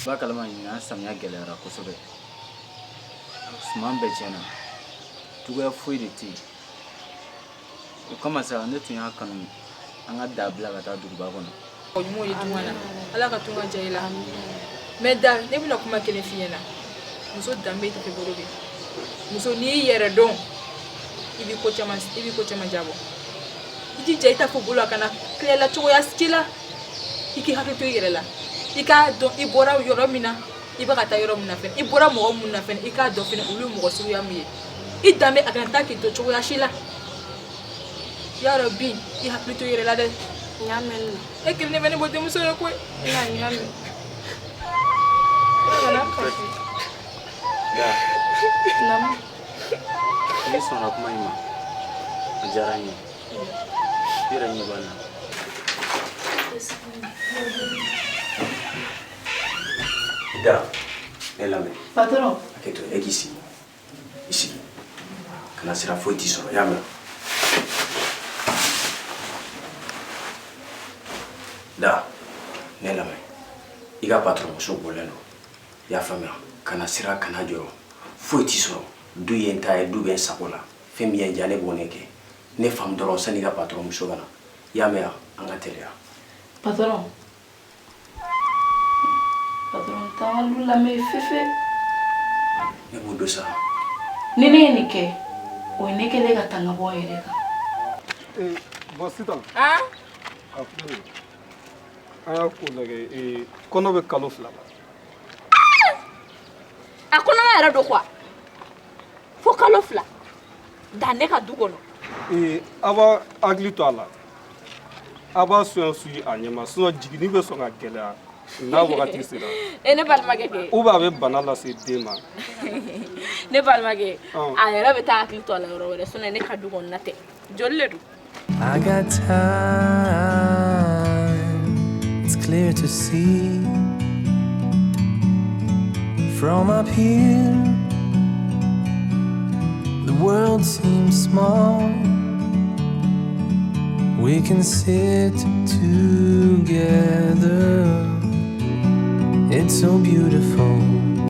B'a kalama, ɲinan samiya gɛlɛyara kosɛbɛ, suman bɛɛ tiɲɛna, cogoya foyi de tɛ yen. O kama sa, ne tun y'a kanu an ka da bila ka taa duguba kɔnɔ. O ɲumanw ye tunga na, Ala ka tunga diya i la. Mais da, ne bɛna kuma kelen f'i ɲɛna. Muso danbe tɛ bolo bi. Muso, n'i y'i yɛrɛ dɔn, i bɛ ko caman jabɔ. I jija, i t'a fɔ bolo a kana tila i la cogoya si la. I k'i hakili to i yɛrɛ la, i k'a dɔn i bɔra yɔrɔ min na, i bɛ ka taa yɔrɔ min na fɛnɛ, i bɔra mɔgɔ mun na fɛnɛ, i k'a dɔn fɛnɛ olu ye mɔgɔ suguya min ye. I danbe a kana taa k'i to cogoya si la. Yarabi, i hakili to i yɛrɛ la dɛ. N y'a mɛn. E kelen de bɛ ne bɔ denmuso ye koyi. N y'a mɛn. Kana kasi. Da. Naamu. N'i sɔnna kuma in ma, a diyara n ye. I yɛrɛ ɲɛ b'a la. Da, ne lamɛn. Patron. Hakɛ to, e k'i sigi, i sigi, kana siran, foyi t'i sɔrɔ, i y'a mɛn? Da, ne lamɛn, i ka patron muso bɔlen don, i y'a faamuya? Kana siran, kana jɔrɔ, foyi t'i sɔrɔ. Du ye n ta ye, du bɛ n sago la. Fɛn min ye n diya, ne b'o ne kɛ. Ne faamu dɔrɔn, sani i ka patron muso ka na, i y'a mɛn? An ka teliya. Patron, patron, t'an ka lu lamɛn fefe. Ne b'o don sa. Ni ne ye nin kɛ, o ye ne kɛlen ka tanga bɔ n yɛrɛ kan. Eh, bon, sisan Ah. a filɛ nin ye, an y'a ko lajɛ, kɔnɔ bɛ kalo 2 la. A kɔnɔma yɛrɛ don quoi, fo kalo 2 dan ne ka du kɔnɔ. Aw b'a hakili to a la, a b'a soin suivi a ɲɛma, sinon jiginni bɛ sɔn ka gɛlɛya n'a wagati sera. E, ne balimakɛ kɛ. Ou bien a bɛ bana lase den ma. Ne balimakɛ. Ɔn. A yɛrɛ bɛ taa hakili to a la yɔrɔ wɛrɛ, sinon ne ka du kɔnɔna tɛ, joli le don. I got time, it's clear to see from up here. The world seems small. We can sit together. It's so beautiful.